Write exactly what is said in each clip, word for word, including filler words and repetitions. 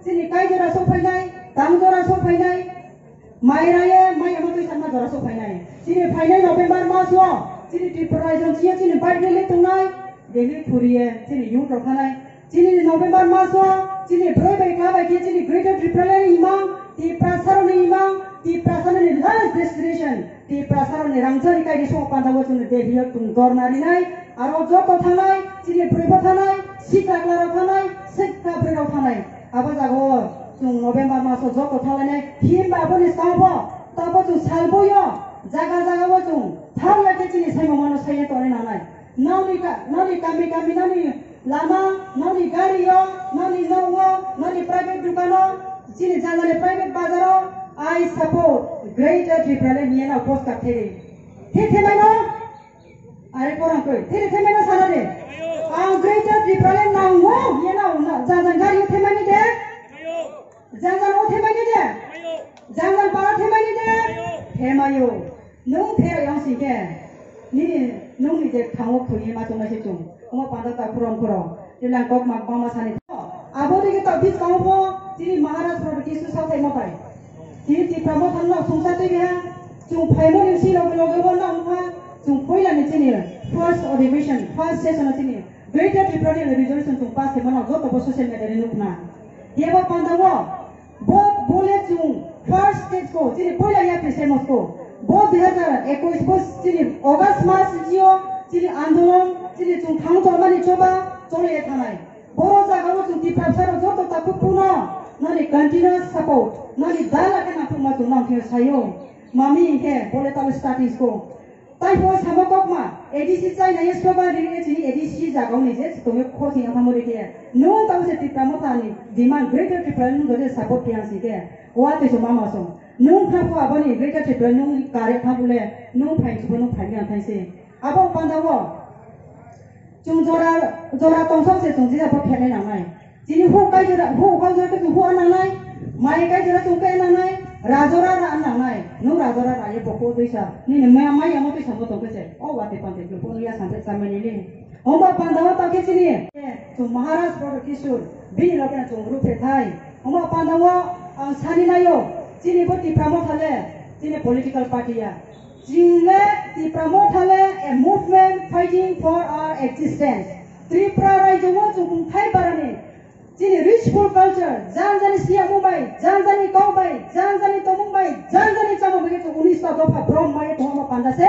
Chini kai jora sok phainai, tang jora sok phainai, mai raye, mai ama twi sakma jora sok phainai. Chini phainai November mas o, chini Tripura rajyo chini bike rally tongnai, Delhi thuriye, chini youth rok thanai. Chini November mas o, chini broi bai kla bai khe chini Greater Tipraland ni imang, Tiprasa rok ni imang, Tiprasa rok ni last destination. Tiprasa rok ni rangchari kai di sok panda o chwng Delhi o chwng dorna rinai, aro joto thanai, chini broi bo thanai, sikla kla rok thanai, sikla broi rok thanai. Abo jaga o chwng November mas o joto thanglainai, himba aboni skang bo tabo chwng sal boi o jaga jaga o chwng thang lai khe chini saimung mano saiya tongnai nangnai. Nokni ka-, nokni kami kami, nokni lama, nokni gari o, nokni nok o, nokni private dukan o, chini jangani private bazar o, I support Greater Tipraland hwnwi no poster theri. Theri themai no? Are korang koi. Theri themai no sana de. Ang Greater Tipraland nango hwnwi no, no, jang jang gari o themai ni de. Jang jang o themai ni de. Jang jang para themai ni de. Themai o. Nwng pheroi yang sing khe, nini, nwng ni je thango thwi ma tongnai se chwng. Omo panda ta khurang khurang. Twilang kok ma bangma sani. Abo digi ta bis kang pho, chini Maharaj Prabhu Kisu sa thai ma pai. Chini Tipra Motha no sungsa twi ha, chwng phaimani si loge loge bo na ha, chwng poila ni chini first admission, first session o chini Greater Tipraland Resolution chwng pass khe mano joto bo social media ni nukna. Yebo panda o, Bo, bo le chwng first stage ko, chini poila yapri se mosko. Bo dui hazar ekwis bo chini August mas sio, chini andolon, chini chwng thang tongmani choba, chole thanai. Boro jaga o chwng Tiprasa rok joto takhuk puno, nani continuous support, nani dala khe naphukma chwng nang khe sayo. Mami khe, bo le talo starting ko. Tai bo samo kokma, A D C chai nai slogan ring e chini A D C jaga ni je tongwi khosing ang tamo rikhe. Nwng tamo se Tipra Motha ni demand Greater Tipraland nwng je support khe ang si khe. Wa te so mama so. Nwng kha pho aboni Greater Tipraland nwng kare kha bole nwng phai chubo nwng phai ang thai se. Abo panda wo. Chwng jora, jora tongsok se chwng jila bo phelai nangnai. Chini huk kai jora, huk hok jora khe chwng huk nangnai. Mai kai jora chwng kai nangnai. Rajora ra nangnai. Nwng rajora ra ye bokho twisa. Nini mai, mai amo twisa bo tongkhe se. O wate pante khe bo ya sampe chamani ni. Homa panda o tongkhe chini. Chwng Maharaj Prabhu Kishore. Bini loge chwng rup thai. Homa panda o ang sani nayo. Chini bo Tipra Motha le. Chini political party ya. Chwng le Tipra Motha le a movement fighting for our existence. Tripura rajyo o chwng kungthai barani chini richful culture, jang jani siyamo bai, jang jani kok bai, jang jani tomung bai, jang jani chamung bai khe chwng unis ta dopha brom bai tongma panda se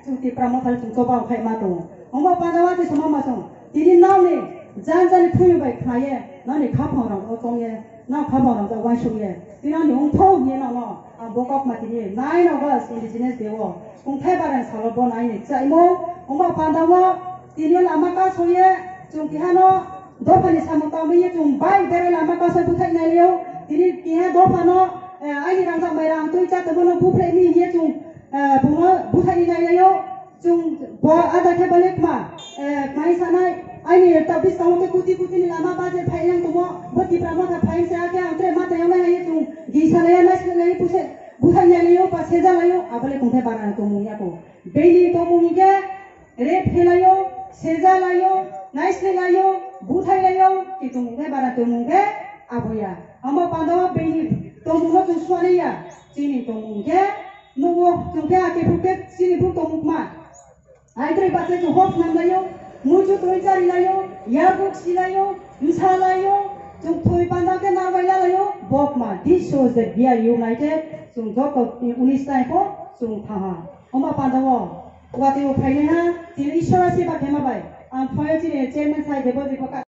chwng Tipra Motha le chwng choba khai ma tongo. Omo panda wa twi sama ma chwng tini nokni jang jani thuyu bai khnai ye nokni khaphang rok o tong ye nok khaphang rok o uansuk ye tini ani ongthok ye nokno. Ang bo kok ma tini nine August Indigenous Day o kungthai barang salo bo nai ni chaimo. Omo panda o tini lama kaso ye chwng keha no dopha ni samung tangwi ye chwng bai berai lama kaso buthai nai liyo. Tini keha dopha no, eh, aini rang jak mai rang twi cha tongmo no buphlai ni ye chwng, eh, bung no buthai ni nai liyo. Chwng bo ada khe bole kma, eh, mai sanai, aini ta biskango khe kuti kuti ni lama baje phai yang tongo, bo Tipra Motha phai se akhe ang tre mata yang nai chwng gisa lai nai se lai puse buthai lai lai yo pa seza lai yo, abole kung khe bara tongmung ya ko. Bini tongmung khe rep khe lai yo, seza lai yo, nai se lai yo, buthai lai yo, ki tongmung khe bara tongmung khe abo ya. Amo pando bini tongmung no chwng suani ya, chini tongmung khe Nugo chwng khe ake phuk khe chini buk tongmuk ma. Ai twi bachai chwng hok nang laio, muichu twi chari laio, yarbuk si laio, msa laio, chwng thwi panda khe narwai la laio, bok ma. This shows that we are united. Chwng joto unis tai pho chwng thaha. Oma panda o, watwi o phainai ha, chini Ishwara seba khema bai. Ang phai chini chairman sai Debojit bo ka-